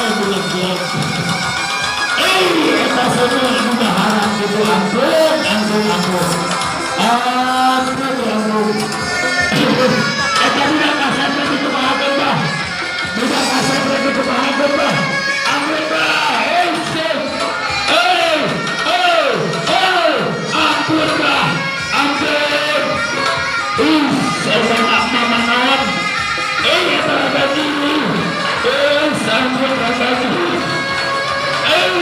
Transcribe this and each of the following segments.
Bulag-bulag. Eh, eta seuneu nu daharan kitu, ampun, ampun, ampun. Ampun, ampun. Eta budak kasep rek dikumahakeun, bah? Budak kasep rek dikumahakeun, bah? Ampun, bah. Eh, sih. Eh, eh, eh. Ampun, bah. Ampun. Ih, eta mama naon? Eh, eta lagi. Eh, ampun lagi. Eh,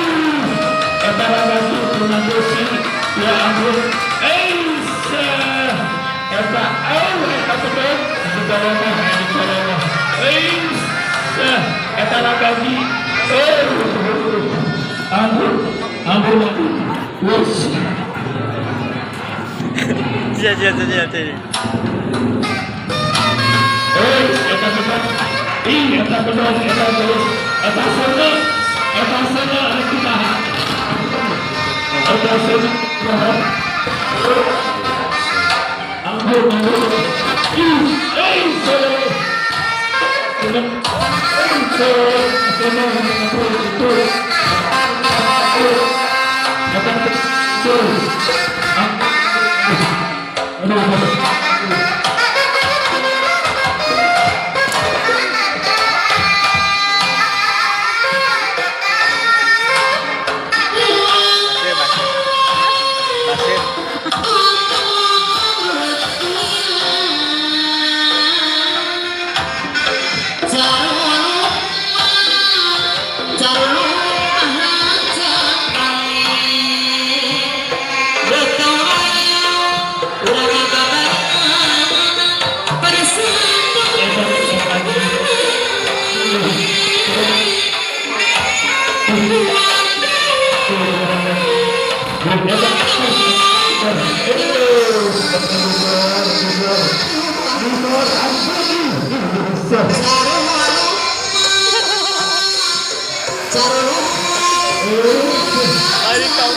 eta lagi tuna besi. Ya ampun. Eh, eta, oh, eta betul. Di kolomah, di kolomah. Eh, eta lagi. Eh, ampun, ampun, ampun. Wes. Iya. Eh, eta betul. Ih, eta betul, eta terus. Eta seuneu, eta seuneu rek kumaha? Eta seuneu kumaha? Ampun, ampun. Ih, eh, seuneu. Seuneu. Eh, seuneu, seuneu, ampun, betul. Eta betul. Aduh, aduh. Basir, basir. Basir. Ay, ikaw.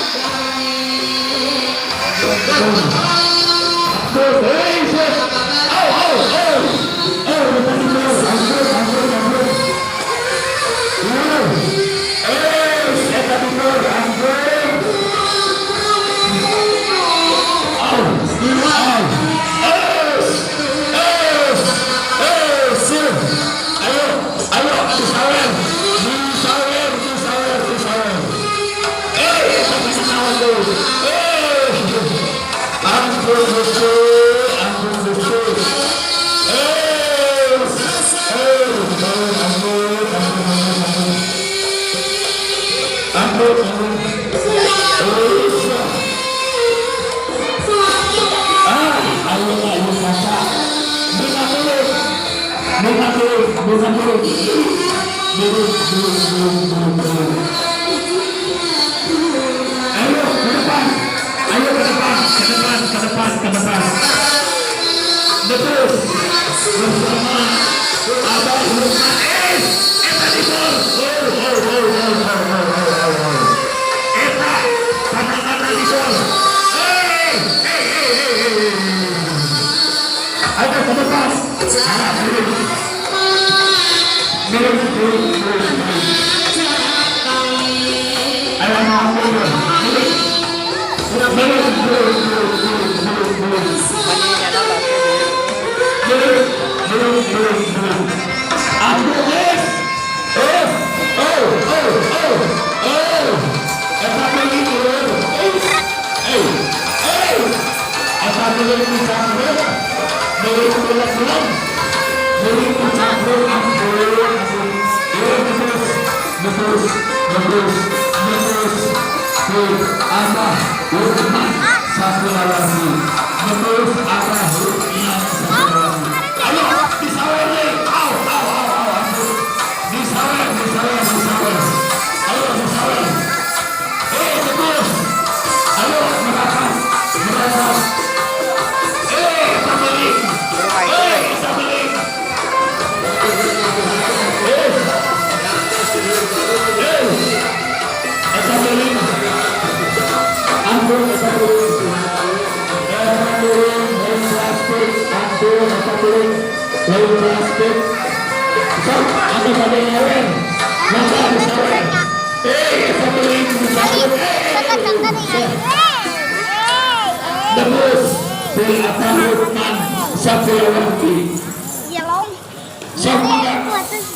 Ayo, ayo, disawer, disawer, disawer, disawer. Eh, sampai naon deui? Eh, ampun Gusti, ampun Gusti. Eh, eh, ampun, ampun, ampun, ampun. Ampun, ampun. Eh, ah, ayo ayo kaca. Bunga dulu. Bunga dulu, bunga dulu. Dulu, dulu, dulu, dulu, dulu. Ayo ke depan. Ayo ke depan, ke depan, ke depan, ke depan. Betul. Bersama Abah Lukman. Eh, eta di gol. Oh, oh, oh, oh, oh, oh, oh, oh, oh. Eta, kata-kata di gol. Eh, eh, eh, eh, eh. Ayo ke depan. Ah, miring. Miring, miring, miring, miring. Ayo, miring, miring. Miring, miring, miring, miring, miring. Maninya na basir. Miring, miring, miring, miring. Ampun, yes. Oh, oh, oh, oh, oh. Eta beli turun. Eh, eh, eh. Eta beli dicampur. Beli bulat-bulat. Beli dicampur, ampun, ampun. Eh, terus, terus, terus, terus. Tuh, Abah Lukman satu lagi. Terus Abah Lukman satu lagi. Ayo, disawer nih. Au, au, au, au, ampun. Disawer, disawer, disawer. Ayo, disawer. Eh, terus. Ayo, merapat, merapat. Eh, kita beli. Eh, kita beli. Eh, eh, kita beli. Ampun, kita beli. Eta beli, lain plastik. Ampun, eta beli. Lain plastik. Sok, anu pada nyawer. Maka Putri atau Lukman Satriawanti. Iya long. Sok mangga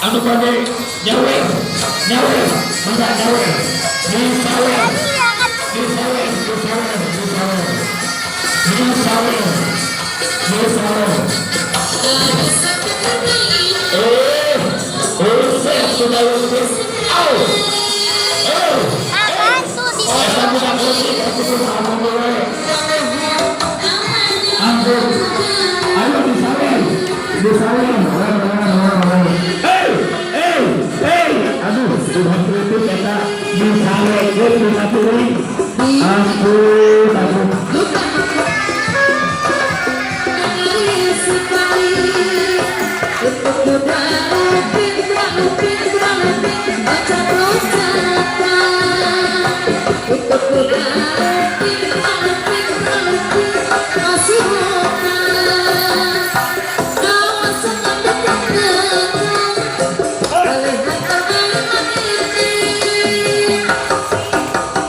anu bade nyawer, nyawer, mangga nyawer. Disawer, disawer, disawer, disawer. Disawer. Disawer. Eh, eh, sudah lulus. Au. Eh. Apaan tuh di Oh, eta budak leutik, eta kudu anu we. Ampun. Ayo disawer. Disawer. Wer, wer, wer, wer. Hey, hey, hey. Aduh, sudah kritik eta disawerkeun dina piring. Ampun, ampun.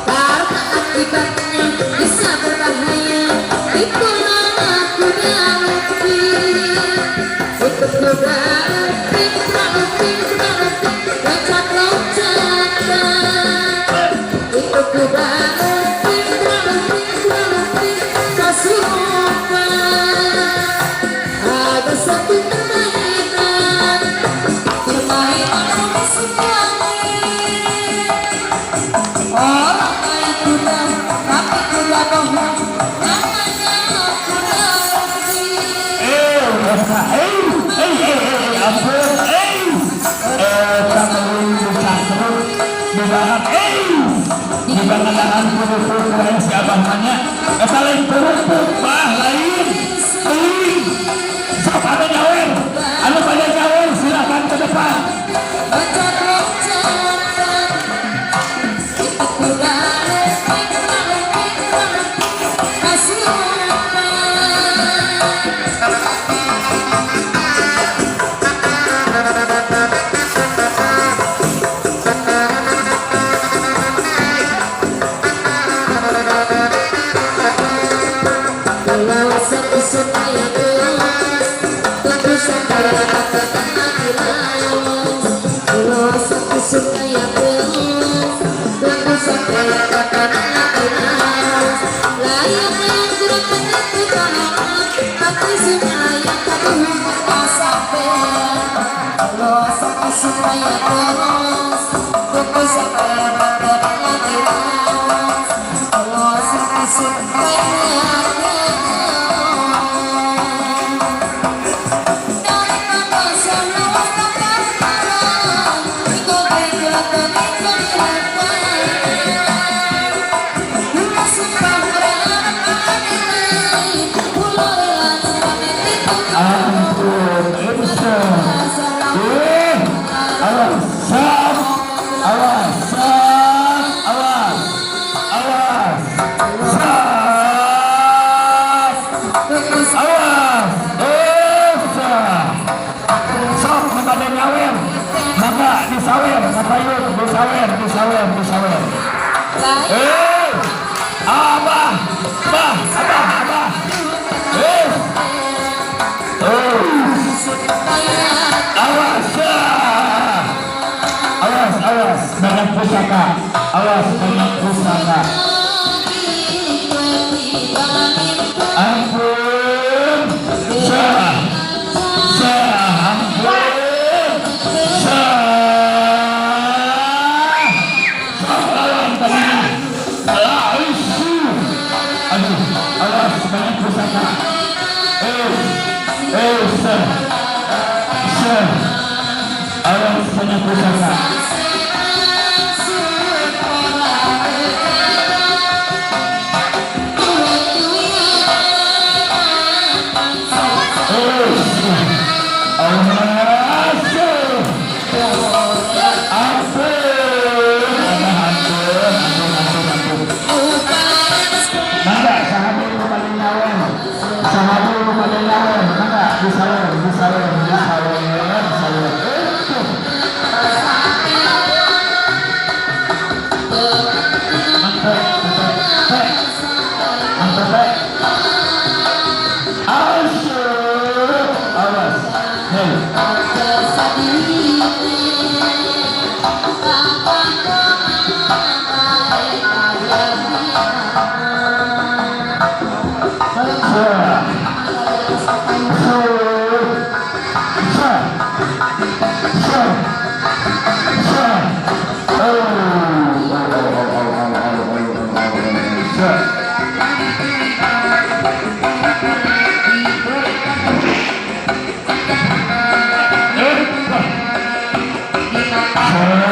Karena akibatnya bisa berbahaya. Itulah aku untuk kuda upin, upin, upin, loncat loncatan. Untuk kuda upin, upin, upin, kasih umpan. Ada satu permainan, permainan sekali. Orang naik kuda, tapi kuda bohong, namanya kuda upin. Eh, eh, eh, eh, eh, ampun, eh. Eta meuli dicangkruk, dibangan, eh. Dibangan kerupuk lain si abah nanya. Eta lain kerupuk, bah, lain. Lain. Sok ada nyawer. Anu pada nyawer silakan ke depan. Loncat loncatan, itu kuda upin, upin, upin, kasih umpan. Kalau satu supaya keras, tentu sampai katakan keras. Kalau satu supaya keras, tentu sampai katakan keras. Layang-layang gerakan itu tolong, tapi supaya kamu sampai. Kalau satu supaya keras, tentu sampai katakan keras. Kalau satu supaya keras. Ampun, bisa. Eh, awas, saf, awas, saf, awas, awas, saf, awas, eh, sok maka nyawer, maka disawer, maka yuk, disawer, disawer, disawer. Eh, abah, bah, abah, abah, eh, oh. Awas, ah. Awas, awas, banyak pusaka. Awas, banyak pusaka. Ampun, sah, sah, ampun, sah. Sok lawan tadi. Ah, isu. Aduh, awas, banyak pusaka. Eh, eh, sah, sah. Awas, banyak pusaka. Eh, awas, ampun, ampun, ampun, ampun, ampun. Mangga, sahabat nu paling nyawer. Sahabat nu paling nyawer, mangga disawer, disawer, disawer, disawer. Eh, tuh. Oh.